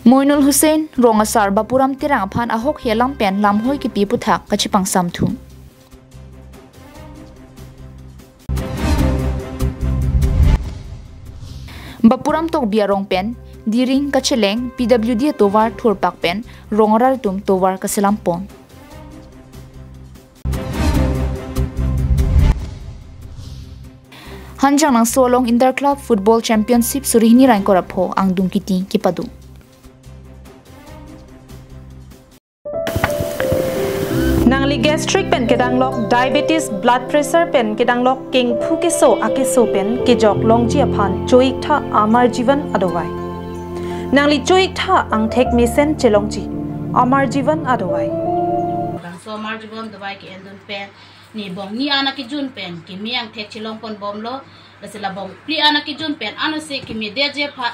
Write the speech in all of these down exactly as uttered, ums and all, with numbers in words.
Moinul Hussain, rong asar Bapuram Terang aphan ahokhe alam pen lamhoi kipi aputhak kachepangsamthu. Bapuram Tokbi arong pen Diring kacheleng P W D atovar thurpak pen rong arat atum tovar kaselampon. Hanjangnangso along Inter Club Football Championship suri hini ra ingkoi ra pho angdung kiti kepado. Nangli gastric pen kedanglok, diabetes, blood pressure pen kedanglok, kengphu keso akeso pen kejok longji aphan cho-iktha Amar Jeevan adawai. Nangli cho-iktha angthek mesen chelongji Amar Jeevan adawai. Bangso Amar Jeevan dawai ke-endun pen ne bong ni ana kejun pen keme angthek chelongponbomlo, lasi la bong phli ana kejun pen anose keme detji aphan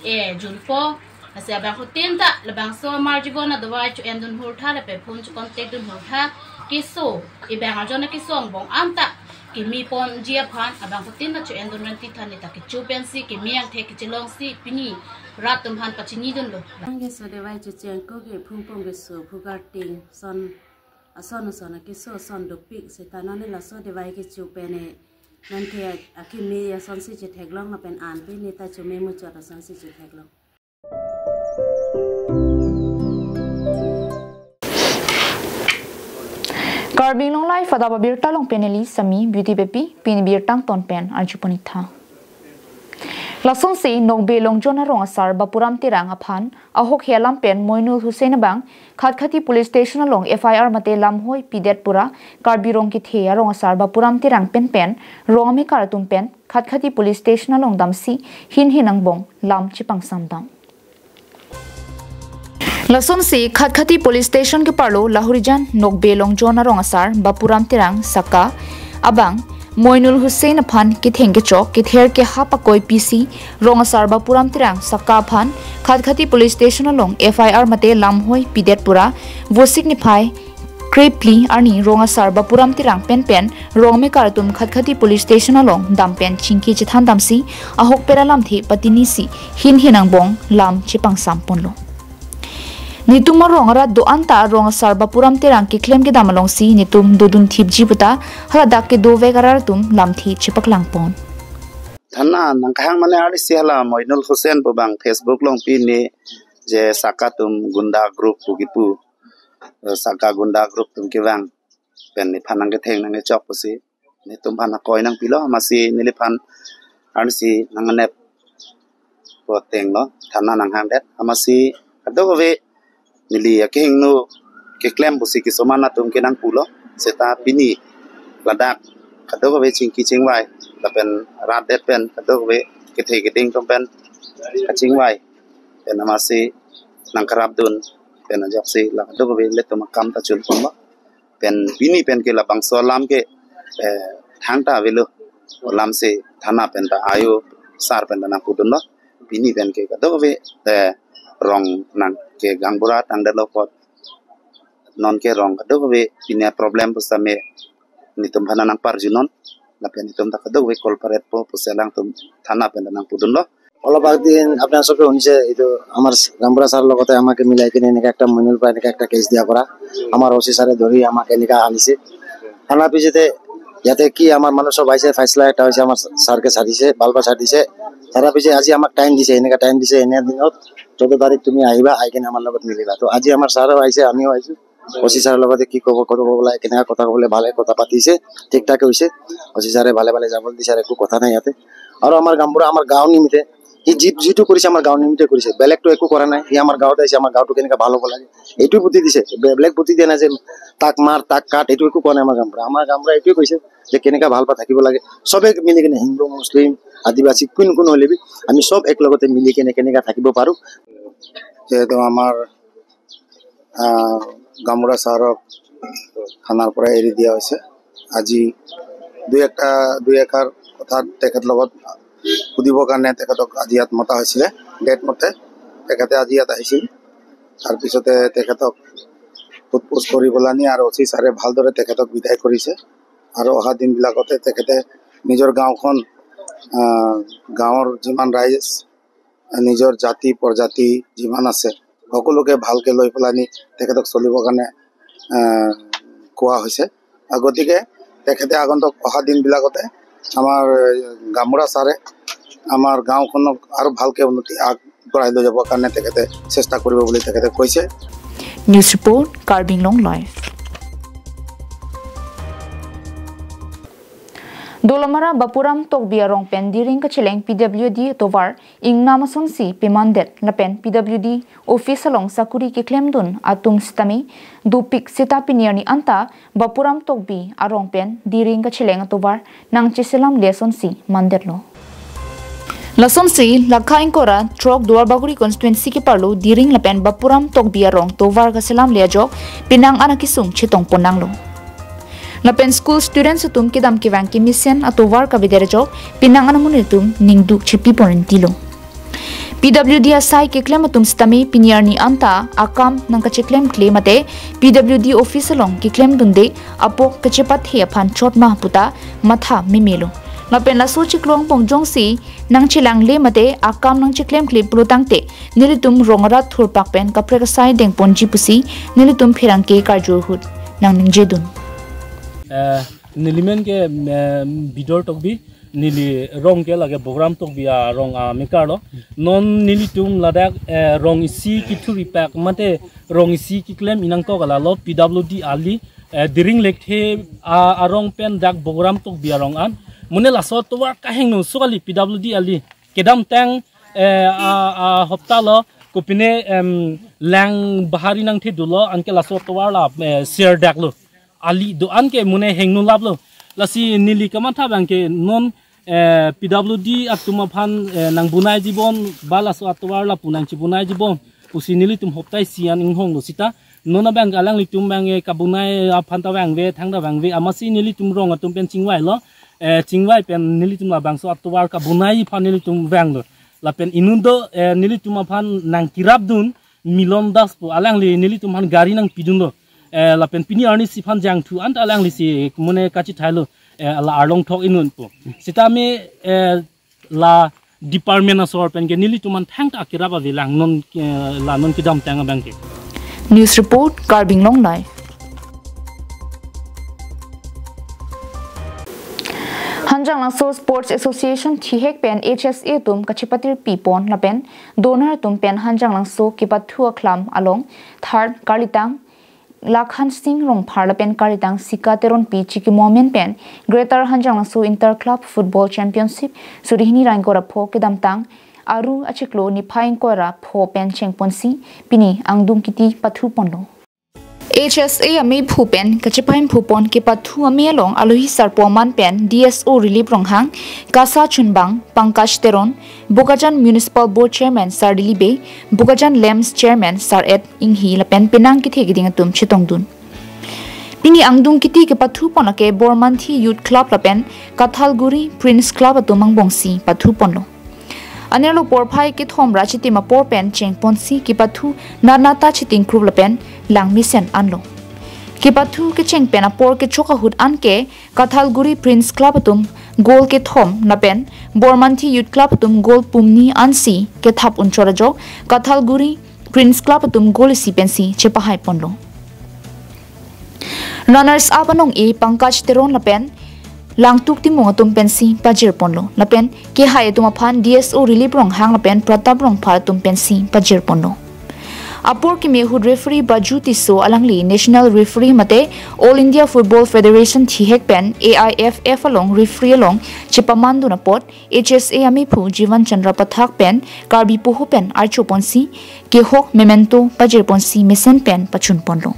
e junpo. Lasi abangphutin ta labangso Amar Jeevan adawai cho-endun hurtha lapen phone cho-contact dun hurtha. Keso, ebang arjon keso angbong anta kemeponji aphan abangphutin ta cho-endun renti than ne ta kecho pensi keme angthek kechelongsi pini rat atum aphan pachinidunlo. Bang keso dawai cho chengko ke phungpong keso, phugarting, son ason ason akeso ason dopik, seta non ne laso dawai kecho pen ne nonke akeme asonsi chetheklong lapen an pen ne ta chome muchot asonsi chetheklong. Karbi Anglong Live adap abirta along pen neli Sami Beauty Bepi, pini birta angton pen arjupon-iktha. Lasonsi Nokbe Longjon arong asar Bapuram Terang aphan ahokhe alam pen Moinul Hussain abang Khatkhati Police Station along F I R mate lamhoi pidet pura Karbi rong kethe arong asar Bapuram Terang pen pen rong amekar atum pen Khatkhati Police Station along damsi hin hin angbong lam chepangsam dam. Lasonsi Khatkhati Police Station keparlo Lahorijan Nokbe Longjon arong asar Bapuram Terang saka abang Moinul Hussain aphan ketheng kechok kether kehap akoi pisi rong asar Bapuram Terang saka aphan Khatkhati Police Station along F I R mate lamhoi pidet pura Vosik niphai krephli arni rong asar Bapuram Terang pen pen rong amekar atum Khatkhati Police Station along dam pen chingki chethan damsi ahokpet alamthe patinisi hin hin angbong lam chepangsamponlo. Netum arong arat do-an ta rong asar Bapuram Terang keklem kedam alongsi netum dodun thipji puta haladak kedovek arat atum lamthe chepaklangpon. Thana nangkehang mane arnisi hala Moinul Hussain pu abang Facebook along pini je saka atum gunda group pu kipu, eh, saka gunda group atum kevang pen nephan nangketheng nangkechok pusi netum aphan akoi nangpilo, amatsi neliphan arnisi nanganep potenglo, thana nanghangdet, amatsi kadokave neli akehingno keklem pusi kisomar atum ke nangpulo, seta pini ladak kadokave chingki chingvai lapen rat det pen kadokave kethe keding atum pen kachingvai pen amatsi nangkarapdun pen ajoksi la kadokave ilitum akam ta chunponlo. Pen pini pen ke labangso alam ke, eh, thangta avelo, alamsi thana pen ta ayo sar pen ta nangpudunlo. Pini pen ke kadokave, eh, rong nangke gaonbura tangdetlo apot nonke rong kadokave pini problem pusitame netum aphan nangparjunon lapen netum ta kadokave cooperate po pusi alangtum thana pen ta nangpudunlo. অলপ আগদিন আপোনাৰ চবে শুনিছে, এইটো আমাৰ গাঁওবুঢ়া ছাৰৰ লগতে আমাকে মিলাই কিনে এনেকে একটা মইনুল পৰা এনেকে একটা কেছ দিয়া পৰা, আমাৰ অ চি ছাৰে ধৰি আমাক এনেকা আনিছে। অনাৰ পিছতে ইয়াতে কি আমাৰ মানুহ চব আহিছে, ফাইচলা এটা হৈছে, আমাৰ ছাৰকে ছাৰ দিছে, বাল্বা ছাৰ দিছে। ছাৰ পিছে আজি আমাক টাইম দিছে, এনেকা টাইম দিছে, এনে দিনত চৈধ্য তাৰিখ তুমি আহিবা, আহি কিনে আমাৰ লগত মিলিবা। তো আজি আমাৰ ছাৰো আহিছে, আমিও আহিছো। অ চি ছাৰৰ লগতে কি ক'ব, কথা ক'ব লাগে, কেনেকা কথা ক'ব লাগে, ভালে কথা পাতিছে, ঠিক ঠাকে হৈছে। অ চি ছাৰে ভালে ভালে যাবলৈ দিছে, আৰু একো কথা নাই ইয়াতে। আৰু আমাৰ গাঁওবুঢ়া আমাৰ গাঁও নিমিত্তে সি যি যিটো কৰিছে আমাৰ গাঁও নিমিত্তে কৰিছে, বেলেগতো একো কৰা নাই। সি আমাৰ গাঁৱত আহিছে, আমাৰ গাঁওটো কেনেকা ভাল হ'ব লাগে এইটো বুদ্ধি দিছে। বে- বেলেগ বুদ্ধি দিয়া নাই যে তাক মাৰ, তাক কাট, এইটো একো কোৱা নাই আমাৰ গাঁওবুঢ়া। আমাৰ গাঁওবুঢ়া এইটোৱে কৈছে যে কেনেকা ভাল পাই থাকিব লাগে, চবে মিলি কিনে, হিন্দু, মুছলিম, আদিবাসী, কোন কোন হ'লে বি আমি চব একেলগতে মিলি কিনে কেনেকা থাকিব পাৰোঁ। যিহেতু আমাৰ আহ, গামবুঢ়া ছাৰক থানাৰ পৰা এৰি দিয়া হৈছে। আজি দুই একটা, দুই এষাৰ কথা তেখেতৰ লগত সুধিবৰ কাৰণে তেখেতক আজি ইয়াত মতা হৈছিলে। ডেট মতে তেখেতে আজি ইয়াত আহিছিল। তাৰপিছতে তেখেতক সোধ পোছ কৰি পেলানি আৰু অ চি ছাৰে ভালদৰে তেখেতক বিদায় কৰিছে। আৰু অহা দিনবিলাকতে তেখেতে নিজৰ গাঁওখন, আহ, গাঁৱৰ যিমান ৰাইজ আহ, নিজৰ জাতি প্ৰজাতি যিমান আছে সকলোকে ভালকে লৈ পেলানি তেখেতক চলিবৰ কাৰণে আহ, কোৱা হৈছে। আহ, গতিকে তেখেতে আগন্তুক অহা দিনবিলাকতে আমাৰ আহ, গামবুঢ়া ছাৰে আমাৰ গাঁওখনক আৰু ভালকে উন্নতি আগবঢ়াই লৈ যাবৰ কাৰণে তেখেতে চেষ্টা কৰিব বুলি তেখেতে কৈছে। News report, Karbi Anglong Live. Dolamara Bapuram Tokbi arong pen Diring kacheleng P W D atovar ingnam asonsi pemandet lapen P W D office along sakuri keklemdun atum sitame dopik seta pini arni anta Bapuram Tokbi arong pen Diring kacheleng atovar nangcheselamle asonsi mandetlo. Lasonsi lakha ingkoi ra throk Duarbagori constituency keparlo Diring lapen Bapuram Tokbi arong tovar kaselamle ajok penang an akesung chetongpon nanglo. Lapen school students atum kedam kevang kemesen atovar kavedet ajok penang an amonit atum ningduk chepipon intilo. P W D asai keklem atum sitame pini arni anta akam nangkacheklemkle mate P W D office along keklemdunde apok kachepathe aphan chot ma puta matha memelo. Lapen laso chiklo angbong jongsi nangchelangle mate akam nangcheklemkle pulotangte nelitum rong arat thurpak pen kaprek asai dengponji pusi nelitum pherangke karjur ahut nangningjedun. Eh, nelimen ke, eh, Bidor Tokbi, neli rong ke lake Bapuram Tokbi arong amekar lo. Non nelitum ladak, eh, rong isi kithuripak mate rong isi keklem inangkok alalo P W D ali, eh, Diring lekthe a, arong pen dak Bapuram Tokbi arong an. Mune laso tovar kahingno so kali P W D ali. Kedamtang, eh, a, a hopta lo kopine, em, lang bahari nangthedulo anke laso tovar la, eh, ser daklo. Ali do-an ke mune hingno laplo. Lasi neli kamatha abang ke non, eh, P W D atum aphan, eh, nangbonaiji bon ba laso atovar lapu nangchebonaiji bon pusi nelitum hopta isi an inghonglo seta. Non abang alanglitum abang, eh, kabonai aphan ta vangve thangta vangve amatsi nelitum rong atum pen chingvailo. Eh, chingvai pen nelitum labangso atovar kabonai aphan nelitum vanglo. Lapen inut do, eh, nelitum aphan nangkerapdun Milon Das pu alangli nelitum aphan gari nangpidunlo. Eh, lapen pini arni si aphan jangthu anta alanglisi mune kachithailo, eh, la arlong thok inut pu. Sitame, eh, la department asor pen ke nelitum aphan thangta kerap avelang non, eh, la non kedamtang abang ke. News report, Karbi Anglong Live. Hanjanglangso Sports Association thihek pen H S A atum kachepatirpipon lapen donor atum pen Hanjanglangso kepathu aklam along third karlitang Lakhan Sing Rongphar lapen karlitang Sika Teronpi chikimo amen pen Greater Hanjanglangso Inter Club Football Championship suri hini ra ingkoi ra pho kedamtang Aru achiklo niphai ingkoi ra pho pen chengponsi pini angdung kiti pathuponlo. H S A amephu pen kachepahimphu pon kepathu ame along alohi sarpo aman pen D S O Rilip Ronghang, KASA chunbang Pankaj Teron, Bokajan Municipal Board Chairman Sar Dili Bey, Bokajan LAMPS Chairman Sar Ed Inghi lapen penang kethe keding atum chetongdun. Pini angdung kiti kepathu pon lake Bormanthi Youth Club lapen Kathalguri Prince Club atum angbongsi pathu ponlo. Anerlo porphai kethom ra chitim apor pen chengponsi kepathu nanata chitingkrup lapen langmesen anlo. Kepathu kecheng pen apor kechok ahut anke Kathalguri Prince Club atum goal kethom lapen Bormanthi Youth Club atum goal pumni ansi kethap unchor ajok Kathalguri Prince Club atum goal isi pensi chepahai ponlo. Runners up anong-e Pankaj Teron lapen Langtuk Timung atum pensi pajir ponlo. Lapen kehai atum aphan D S O Rilip Ronghang lapen Pratap Rongphar atum pensi pajir ponlo. Apor keme ahut referee Braju Tisso alangli National Referee mate All India Football Federation thihek pen A I F F along referee along chepamandun apot H S A amephu Jivan Chandra Pathak pen Karbi poho pen archo ponsi kehok memento pajir ponsi mesen pen pachun ponlo.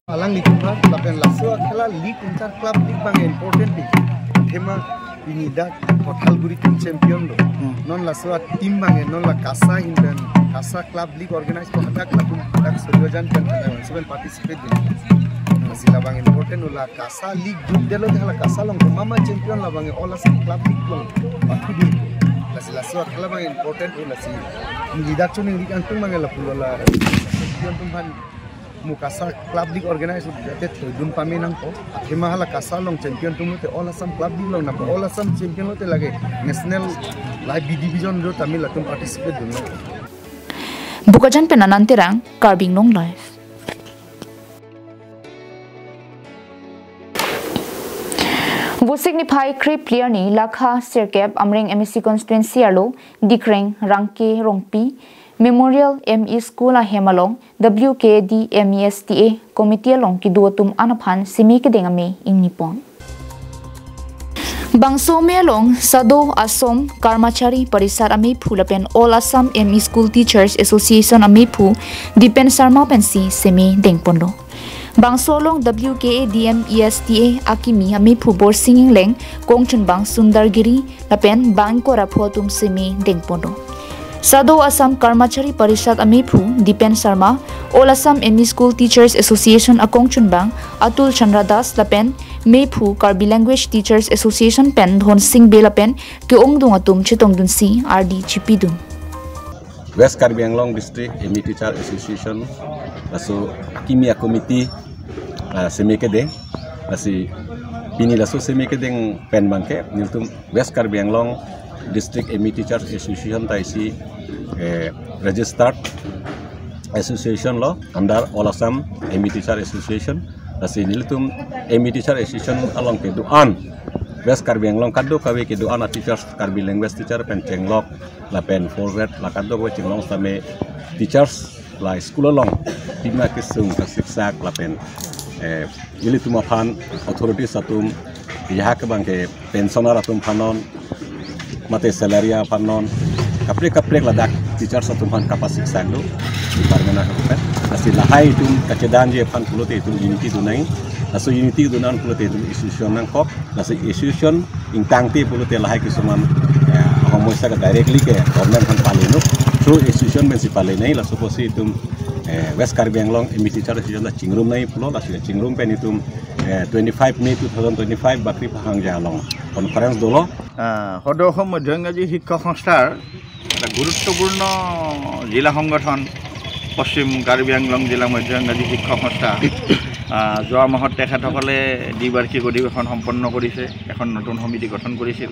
Alanglitum aphan lapen laso akhela league inter club league abang important di. Thema pini dak Kathalguri team champion lo. Hmm. Non laso a team abang non la KASA hin pen KASA club league organize ko hadak latum dak Suryojan pen pen seven participate di. Lasi labang important lo la KASA league group delo hala KASA along mama champion labang all as club league lo. Pathu di. Lasi laso akhela abang important lo lasi. Pini dak chuning league angtung abang lapu la champion atum aphan Mo KASA Club League organize jate thoidun pame nangpo. Athema hala KASA along champion atum lote All Assam Club League along nangpo. All Assam champion lote lake national live B division do tame latum participate dun nangpo. Bokajan pen Anand Terang, Karbi Anglong Live. Vosik niphai krip arni lakha sirkep Amreng M A C constituency arlo Dikreng Rangke Rongpi Memorial M E School ahem along W K D M E S T A committee along kedo atum an aphan seme kedeng amei ingni pon. Bangso amei along SADO Assam Karmachari Parishad ameiphu lapen All Assam M E School Teachers Association ameiphu Dipen Sharma pensi seme deng ponlo. Bangso along W K D M E S T A akimi ameiphu Borsing Engleng, kongchunbang Sundar Giri lapen bang ingkoi ra pho atum seme deng ponlo. SADO Assam Karmachari Parishad ameiphu Dipen Sharma, All Assam M E School Teachers Association akongchunbang Atul Chandra Das lapen meiphu Karbi Language Teachers Association pen Dhonsing Bey lapen ke-ongdung atum chetongdunsi ardi chipidun. West Karbi Anglong District M E Teacher Association laso akimi a-committee, ah, seme kedeng. Lasi pini laso seme kedeng pen abangke nelitum West Karbi Anglong District M E Teacher Association ta isi, eh, registered association lo under All Assam M E Teacher Association. Lasi nelitum M E Teacher Association along kedo-an West Karbi Anglong kadokave kedo-an a-teachers, Karbi language teacher pen chenglok lapen fourth grade la kadokave chenglok sitame teachers la school along pima kesung kasiksak lapen, eh, ilitum aphan authorities atum ya ke abangke pensioner atum aphan non mate salary aphan non kaprek kaprek ladak teachers atum aphan kapasiksak do department atum pen. Lasi lahai itum kachedanji aphan pulote itum unity dun nang. Laso unity dun nang pulote itum association nangkok. Laso association ingtangte pulote lahai kisuman, eh, homosya ke directly ke government aphan pale nang. Through association pensi pale nang. Laso apotsi itum, eh, West Karbi Anglong M E Teacher Association la chingrum nang pulo. Lasi chingrum pen itum, eh, twenty-five May two thousand twenty-five Bakri Pahang Jai along conference dolo. আহ, সদৌ অসম মধ্য ইংৰাজী শিক্ষক সংস্থাৰ এটা গুৰুত্বপূৰ্ণ জিলা সংগঠন পশ্চিম কাৰ্বি আংলং জিলা মধ্য ইংৰাজী শিক্ষক সংস্থা, আহ, যোৱা মাহত তেখেতসকলে দ্বিবাৰ্ষিক অধিৱেশন সম্পন্ন কৰিছে, এখন নতুন সমিতি গঠন কৰিছিল।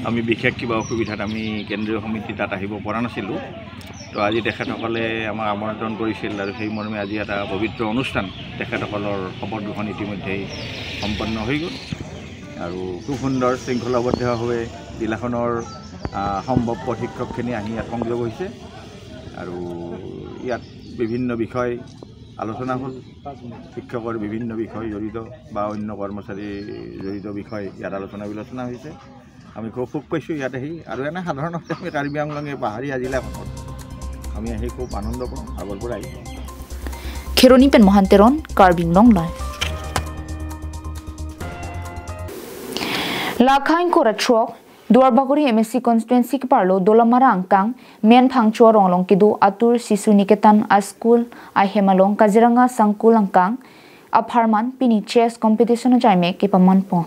আমি বিশেষ কিবা অসুবিধাত আমি কেন্দ্ৰীয় সমিতি তাত আহিব পৰা নাছিলোঁ। তো আজি তেখেতসকলে আমাক আমন্ত্ৰণ কৰিছিল আৰু সেই মৰ্মে আজি এটা পবিত্ৰ অনুষ্ঠান তেখেতসকলৰ শপত গ্ৰহণ ইতিমধ্যেই সম্পন্ন হৈ গ'ল। আৰু খুব সুন্দৰ শৃংখলাবদ্ধভাৱে জিলাখনৰ, আহ, সম্ভৱপৰ শিক্ষকখিনি আহি ইয়াত সংযোগ হৈছে আৰু ইয়াত বিভিন্ন বিষয় আলোচনা হ'ল। শিক্ষকৰ বিভিন্ন বিষয় জড়িত বা অন্য কৰ্মচাৰী জড়িত বিষয় ইয়াত আলোচনা বিলোচনা হৈছে। আমি খুব সুখ পাইছোঁ ইয়াত আহি। আৰু এনে সাধাৰণতে আমি কাৰ্বি আংলঙে পাহাৰীয়া জিলাখনত আমি আহি খুব আনন্দ পাওঁ আগৰ পৰাই। Kheroni pen Mohan Teron, Karbi Anglong Live. Lakha ingkoi ra throk, Duarbagori M A C constituency keparlo Dolamara angkang, Men Phangcho arong along kedo Atur Shishu Niketan a-school ahem along Kaziranga Sangkul angkang apharman pini chess competition ajaimek kepaman pon.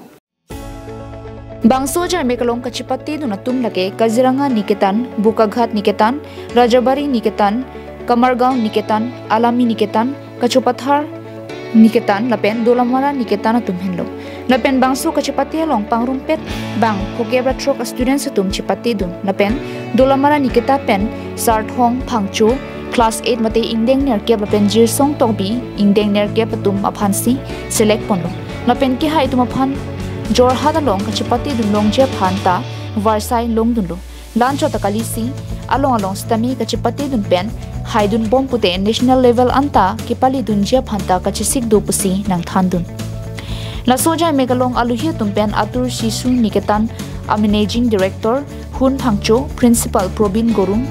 Bangso ajaimek along kachepatedun atum lake Kaziranga Niketan, Bokaghat Niketan, Rajabari Niketan, Kamargaon Niketan, Alami Niketan, Kachopathar Niketan lapen Dolamara Niketan atum henlo. Lapen bangso kachepate along pangrumpet bang phokep ra throk a-students atum chepatedun. Lapen Dolamara Niketan pen Sarthong Phangcho, class eight mate ingdeng nerkep lapen Jirsong Tokbi ingdeng nerkep atum aphansi select ponlo. Lapen kehai atum aphan Jorhat along kachepatedun longji aphan ta varsai longdunlo. Lanchot ta kalisi along along sitame kachepatedun pen haidun bom pute national level anta kepaledunji aphan ta kachesik do pusi nangthandun. Laso ajaimek along aluhi atum pen Atur Shishu Niketan a-managing director Hun Phangcho, principal Probin Gorung,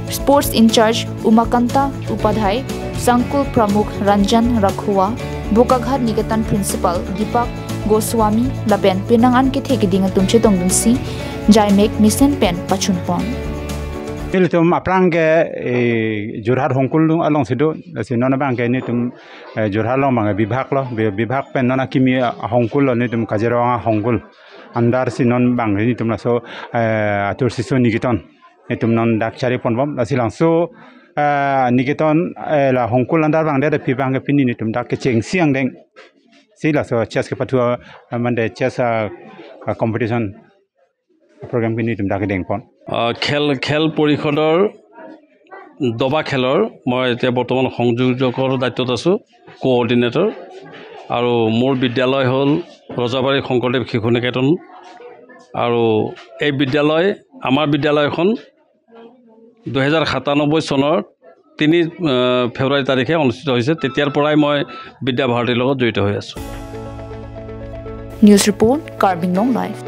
sports in-charge Umakanta Upadhyay, Sangkul Pramukh Ranjan Rakhua, Bokaghat Niketan principal Deepak Goswami lapen penang an kethe keding atum chetongdunsi ajaimek mesen pen pachun pon. Nelitum aphrang ke, eh, Jorhat Hongkul alongsi do, lasi non abangke nelitum, eh, Jorhat along abangke Bibhag lo, Bi-, Bibhag pen non akimi Hongkul lo, nelitum Kaziranga Hongkul under si non abang nelitum laso, eh, Atur Shishu Niketan nelitum non dak chari ponbom, lasi labangso Ah, Niketan, eh, la Hongkul under abang det aphi abang ke pini netum dak kechengsi angdeng. Si laso chess kepathu, ah, mande chess, ah, ah, competition program pini netum dak kedengpon. আহ, খেল, খেল পৰিষদৰ দবা খেলৰ মই এতিয়া বৰ্তমান সংযোজকৰ দায়িত্বত আছোঁ, কোঅৰ্ডিনেটৰ। আৰু মোৰ বিদ্যালয় হ'ল ৰজাবাৰী শংকৰদেৱ শিশু নিকেতন। আৰু এই বিদ্যালয়, আমাৰ বিদ্যালয়খন দুহেজাৰ সাতানব্বৈ চনৰ তিনি, আহ, ফেব্ৰুৱাৰী তাৰিখে অনুষ্ঠিত হৈছে। তেতিয়াৰ পৰাই মই বিদ্যা ভাৰতীৰ লগত জড়িত হৈ আছোঁ। News report, Karbi Anglong Live.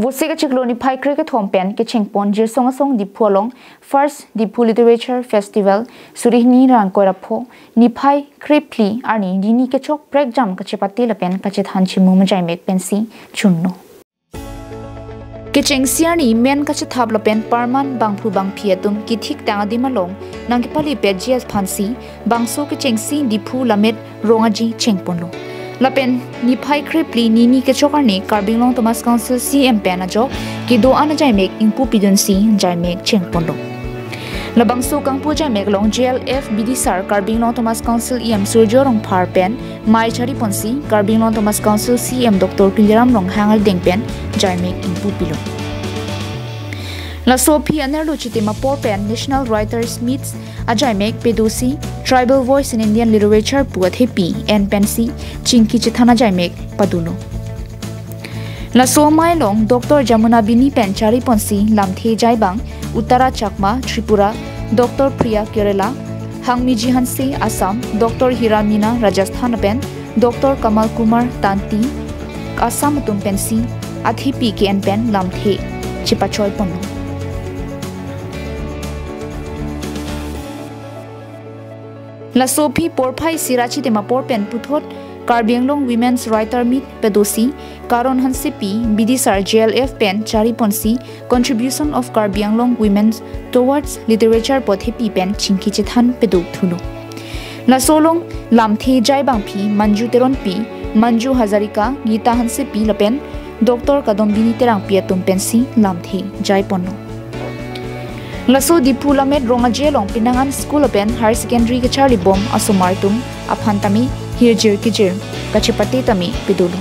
Vosik achiklo niphai krekethom pen kechengpon Jirsong Asong Diphu along First Diphu Literature Festival suri hini ra ingkoi ra pho niphai krephli arni nini kechok prekjam kachepate lapen kachethan chimum ajaimek pensi chunlo. Kechengsi arni men kachethap lapen parman bangphu bangphi atum kethik tang adim along nangkepali pet ji aphansi bangso kechengsi Diphu Lammet Rong Aje chengponlo. Lapen niphai krephli nini kechok arni Karbi Anglong Autonomous Council C M pen ajok kedo-an ajaimek ingpu pidunsi ajaimek chengponlo. Labangso kangpu ajaimek along J L F bidisar Karbi Anglong Autonomous Council E M Surjya Rongphar pen mei chariponsi Karbi Anglong Autonomous Council C M Doctor Tuliram Ronghang adeng pen ajaimek ingpu pilo. Laso aphi anerlo chitim apor pen National Writers Meets ajaimek pedosi Tribal Voice in Indian Literature pu athepi en pensi chingki chethan ajaimek padulo. Laso amei along Doctor Jamuna Bini pen chariponsi lamthe jaibang Uttara Chakma, Tripura, Doctor Priya, Kerala, Hangmiji Hanse, Assam, Doctor Hira Meena, Rajasthan pen Doctor Kamal Kumar Tanti, Assam atum pensi athepi ke-en pen lamthe chepachoiponlo. Laso aphi porphai isi ra chitim apor pen puthot Karbi Anglong Women's Writer Meet pedosi Karon Hansepi bidisar J L F pen chariponsi Contribution of Karbi Anglong Women Towards Literature pu athepi pen chingki chethan pedo thulo. Laso along lamthe jaibangpi Manju Teronpi, Manju Hazarika, Geeta Hansepi lapen Doctor Kadombini Terangpi atum pensi lamthe jaiponlo. Laso Diphu Lammet Rong Aje along penang an school lapen higher secondary kacharlibom asomar atum aphan tame hirjir kijir kachepate tame pedolo.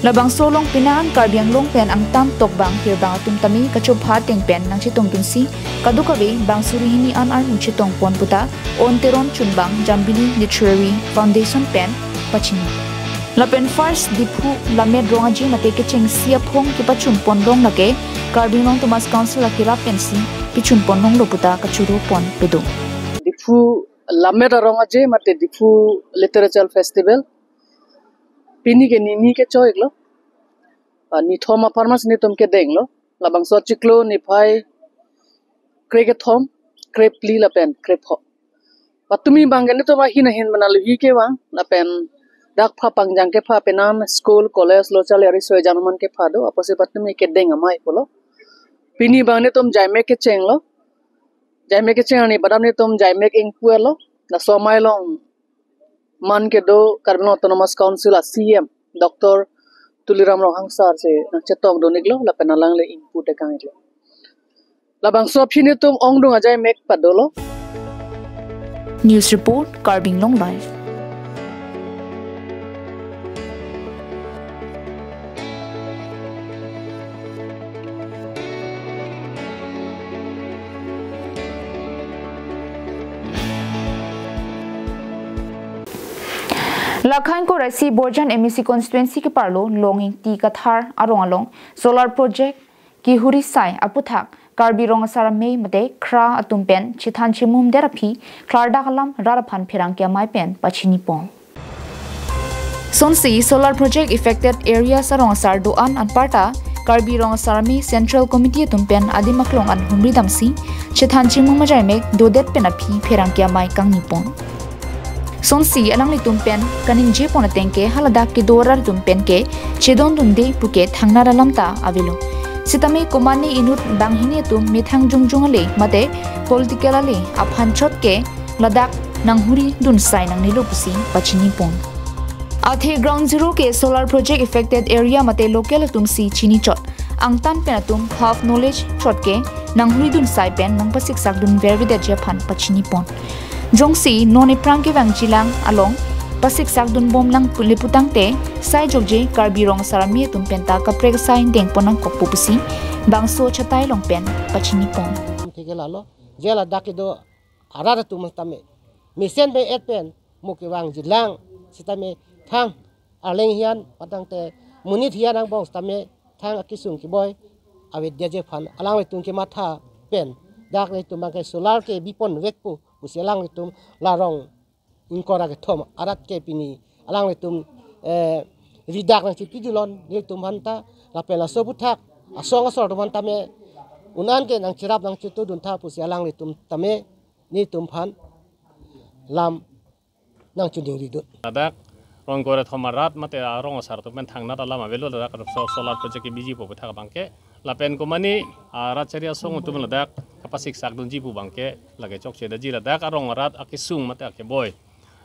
Labangso along penang an Karbi Anglong pen angtan tokbang hirbang atum tame kachopha ateng pen nangchetongdunsi kadokave bang suri hini an armu chetongpon puta On Teron chunbang Jambili Literary Foundation pen pachini. Lapen First Diphu Lammet Rong Aje mate kechengsi aphong kepachunpon rong lake Karbi Anglong Autonomous Council akirap pensi pachunpon ronglo puta kachiropon pedo. Diphu Lammet Rong Aje mate Diphu Literature Festival pini ke nini kechok-iklo. Ah, nithom apharman si netum kedenglo. Labangso achiklo niphai krekethom, krephli lapen krepho. Patumi abang ke netum ahin ahin mana luhi kevang lapen dak pha pangjang kepha penang school, college, lo charli ariso ejang man kepha do, apotsi patumi kedeng amei pulo. Pini abang netum jaimek kechenglo. Jaimek kecheng arni badam netum jaimek ingpu-etlo. Laso amei along man kedo Karbi Anglong Autonomous Council a C M Doctor Tuliram Ronghang sir si nangchetongdun-iklo lapen alangli ingpu tekang-iklo. Labangso aphi netum ongdung ajaimek padolo. News report, Karbi Anglong Live. Lakhain Koraisi Borjan M A C constituency keparlo Long Ingti Kathar arong along solar project kehuri sai aputhak Karbi Rong Asar Amei mate KRA atum pen chethan chimum det aphi klardak alam rat aphan pherangke amei pen pachinipon. Sonsi solar project affected areas arong asar do-an anparta Karbi Rong Asar Amei Central Committee atum pen adim aklong an humri damsi chethan chimum ajaimek dodet pen aphi pherangke amei kangnipon. Sonsi alanglitum pen kaningjepon ateng ke haladak kedo arat atum pen ke chedondunde puke thangnat alam ta avelo. Sitame komane inut banghini atum methang jongjong ale mate political ale aphan chot ke ladak nanghuri dun sai nangnelo pusi pachinipon. Athe ground zero ke solar project affected area mate local atum si chinichot. Angtan pen atum half knowledge chot ke nanghuidun sai pen nangpasiksak dun vervedetji aphan pachinipon. Jongsi non ephrang kevangjilang along pasiksak dunbomlang pu-, le putangte sai jokje Karbi Rong Asar Army atum penta kaprek sai dengpon nangkokpo pusi bangso chatai along pen pachinipon. Thike lalo, je ladak kedo arat atum tame mesen be et pen mo kevangjilang sitame thang arleng hian patangte monit hian angbong sitame thang akesung keboi avedetji aphan alanglitum kematha pen dak nelitum abangke solar kebipon vekpo pusi alanglitum la rong ingkoi ra kethom arat ke pini alanglitum, eh, ridak nangchipidunlon nelitum aphanta lapen laso aputhak asong asor atum aphan tame un-an ke nangcherap nangchetudun tha pusi alanglitum tame nelitum aphan lam nangchoningridun. Ladak rong ingkoi ra kethom arat mate arong asar atum pen thangnat alam avelo ladak so-, solar project kebiji pu aputhak abangke. Lapen komani arat chari asong atum ladak kapasiksak dunji pu abangke lake chokche daji ladak arong arat akesung mate akeboi,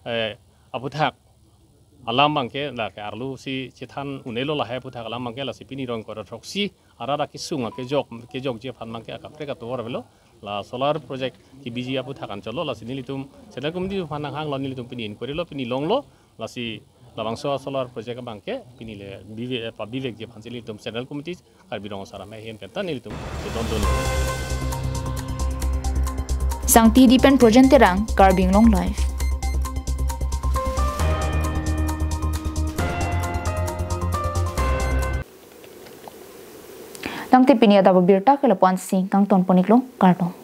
eh, aputhak alam abangke lake arlo si chethan un-elo lahai aputhak alam abangke lasi pini rong ingkoi ra throksi arat akesung akejok kejokji aphan abangke akaprek atovar avelo. La solar project kebiji aputhak anchotlo lasi nelitum Central Committee aphan nanghanglo nelitum pini inquiry lo pini longlo lasi labangso solar project abangke pini le bive-, eh, pabivekji aphan si nelitum Central Committee Karbi Rong Asar Army ahin penta nelitum chedondun. Sangti Dipin, Projen Terang, Karbi Anglong Live. Tangte pini adap abirta ke lapu-an si kangtonpon-iklo, kardom.